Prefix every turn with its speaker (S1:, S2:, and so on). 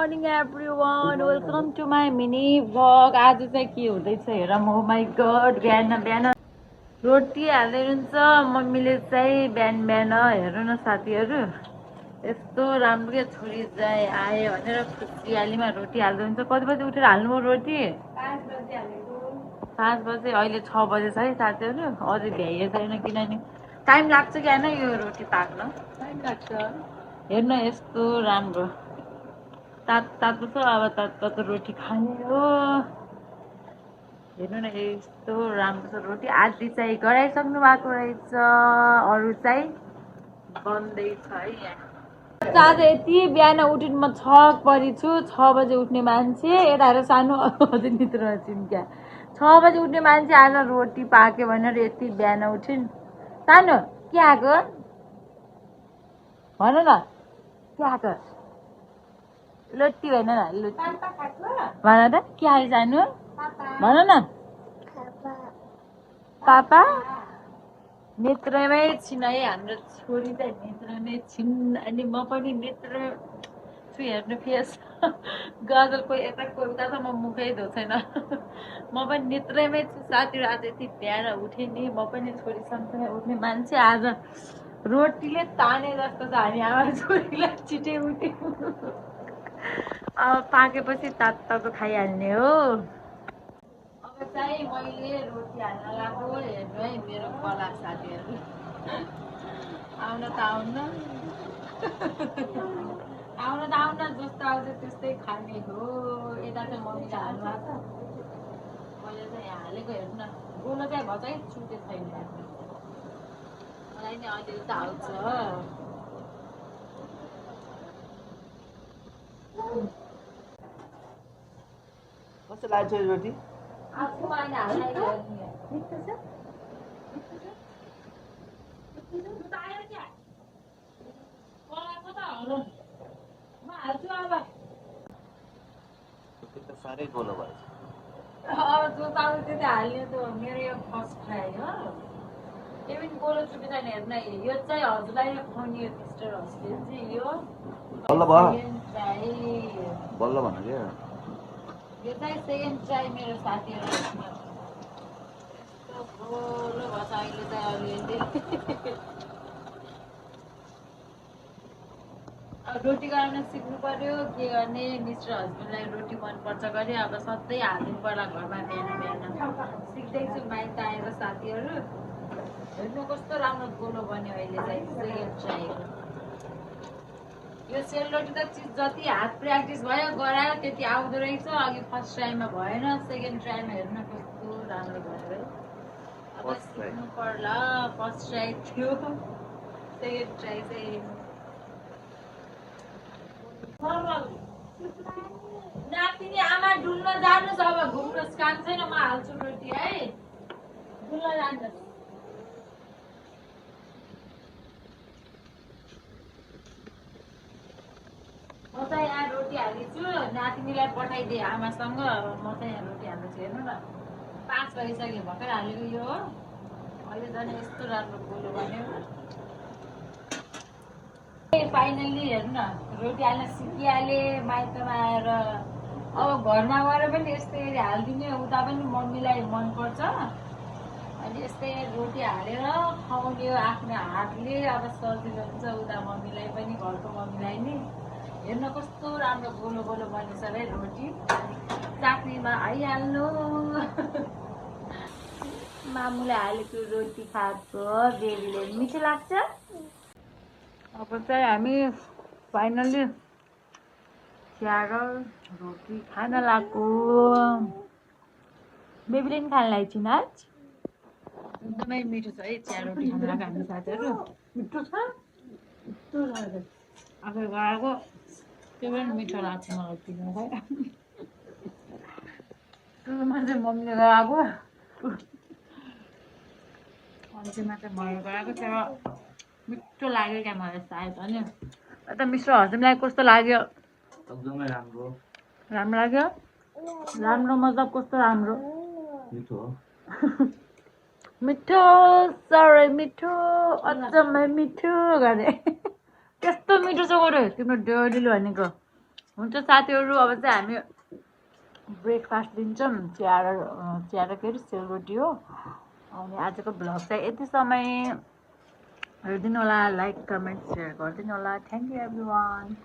S1: morning everyone. Welcome to my mini vlog. आज चाहिँ के हुँदैछ हेर म माई गड बिहान बिहान रोटी हाल्दै हुन्छ मम्मीले चाहिँ बिहान बिहान हेर्नु न साथीहरू यस्तो राम्रो के छोरी चाहिँ आयो भनेर खुसियालीमा रोटी हाल्दै हुन्छ कति बजी उठेर हाल्नु रोटी 5 बजे हालेको 5 बजे अहिले 6 बजे छ है साथीहरू अझै भ्याइएको छैन किनभने टाइम लाग्छ कि हैन यो रोटी पाक्न टाइम लाग्छ हेर्न यस्तो राम्रो तातो छ अब तातो रोटी खाने हो हेर्नु न यस्तो राम्रो छ रोटी आधी चाहिँ गराइसक्नु भएको रहेछ अरू चाहिँ बन्दैछ है यहाँ आज यति बिहान उठिन म 6 परी छु 6 बजे उठ्ने मान्छे यता हेर सानो अझै निद्रा छिन् क्या 6 बजे उठ्ने मान्छे आज रोटी पाक्यो भनेर यति बिहान उठिन् सानो के आएको भन न के आएको लोटी भन न लोटी भन त के आयो सानो भन न पापा नेत्रमै छिन् है हाम्रो छोरी चाहिँ नेत्रमै छिन् अनि म पनि नेत्र छु हेर्नु फेस गजलको यता कविता त म मुखै धो छैन म पनि नेत्रमै छु साथीहरू आज यति बिहान उठेँ नि म पनि छोरी सँगसँगै उठ्ने मान्छे आज रोटीले ताने जस्तो छ हामी आमा छोरीलाई छिटै उठ्यौँ अब पाकेपछि तातो खाइहाल्ने हो अब चाहिँ मैले रोटी हाल्न लाग्यो हेर्नु है मेरो कला साथीहरू आउन त आउन आउन त आउन जस्तो आउँछ त्यस्तै खाने हो यता चाहिँ मम्मीले हाल्नु भएको मैले चाहिँ यहाँ हालेको हेर्नु न गोलो चाहिँ भन्छ है छुटे छैन मलाई नि अलिअलि त आउँछ
S2: कस्तो लाग्छ रोटी
S1: आफू अहिले हाल्नु मिठो छ
S2: साह्रै गोलो भएछ
S1: अब जो पाउँछ त्यो त हाल्ने त मेरो यो फर्स्ट ट्राई हो यो पनि गोलो छुट्टी छैन हेर्न यो चाहिँ हजुरलाई खुवाउने मिस्टर हस्बेन्ड चाहिँ यो
S2: बल्ल भयो
S1: सेकेन्ड ट्राई
S2: बल्ल भन क्या
S1: यो चाहिँ सेकेन्ड ट्राई मेरो साथीहरू यस्तो गोलो भएछ अहिले चाहिँ अलिअलि अब रोटी गराउन सिक्नु पर्यो के गर्ने मिस्टर हस्बेन्डलाई रोटी मनपर्छ गरे अब सधैँ हालिदिनु पर्ला घरमा बिहान बिहान सिक्दैछु माइत आएर साथीहरू हेर्नु कस्तो राम्रो गोलो बन्यो अहिले चाहिँ सेकेन्ड ट्राईको यो सेलरोटी त चिज जति हात प्र्याक्टिस भयो गरायो त्यति आउँदो रहेछ अघि फर्स्ट ट्राईमा भएन सेकेन्ड ट्राईमा हेर्नु कस्तो राम्रो भयो है अब सिक्नु पर्ला फर्स्ट ट्राई थियो सेकेन्ड ट्राई चाहिँ नातिनी आमा डुल्न जानुहोस् अब घुम्नुहोस् काम छैन म हाल्छु रोटी है डुल्न जानुहोस् म चाहिँ यहाँ रोटी हालिदिन्छु नातिनीलाई पठाइदिएँ आमासँग म चाहिँ यहाँ रोटी हाल्दैछु हेर्नु न 5 भइसक्यो भर्खर हालेको यो हो अहिले झन् यस्तो राम्रो गोलो बन्यो फाइनल्ली हेर्नु न रोटी हाल्न सिकिहालेँ माइतमा आएर अब घरमा गएर पनि यस्तै गरी हालिदिने उता पनि मम्मीलाई मनपर्छ अनि यस्तै रोटी हालेर खुवाउने आफ्नो हातले अब सजिलो हुन्छ उता मम्मीलाई पनि घरको मम्मीलाई नि हेर्न कस्तो राम्रो गोलो गोलो बनेछ है रोटी चाक्रीमा आइहाल्नु मामुले हालेको रोटी खाएको बेबीले मिठो लाग्छ अब चाहिँ हामी फाइनल्ली चिया र रोटी खान लाग्यो बेबीले पनि खान लागेको आज एकदमै मिठो छ है चिया रोटी खान लाग्यो हामी साथीहरू मिठो छ आफै गएको त्यो पनि मिठो लाग्छ मलाई पिउनु खै सुरुमा चाहिँ मम्मीले गएको अल्छीमा चाहिँ मैले गएको थियो मिठो लाग्यो क्या मलाई सायद अनि अन्त मिस्टर हस्बेन्डलाई कस्तो लाग्यो
S2: एकदमै राम्रो
S1: राम्रो लाग्यो राम्रो मतलब कस्तो राम्रो
S2: मिठो
S1: मिठो साह्रै मिठो अचम्मै मिठो गरे त्यस्तो मिठो छ गरे तिम्रो डडीले भनेको हुन्छ साथीहरू, अब चाहिँ हामी ब्रेकफास्ट दिन्छौँ। चिया र के अरे सेलरोटी हो। अनि आजको भ्लग चाहिँ यति समय हेरिदिनु होला। लाइक कमेन्ट सेयर गरिदिनु होला। Thank you every one.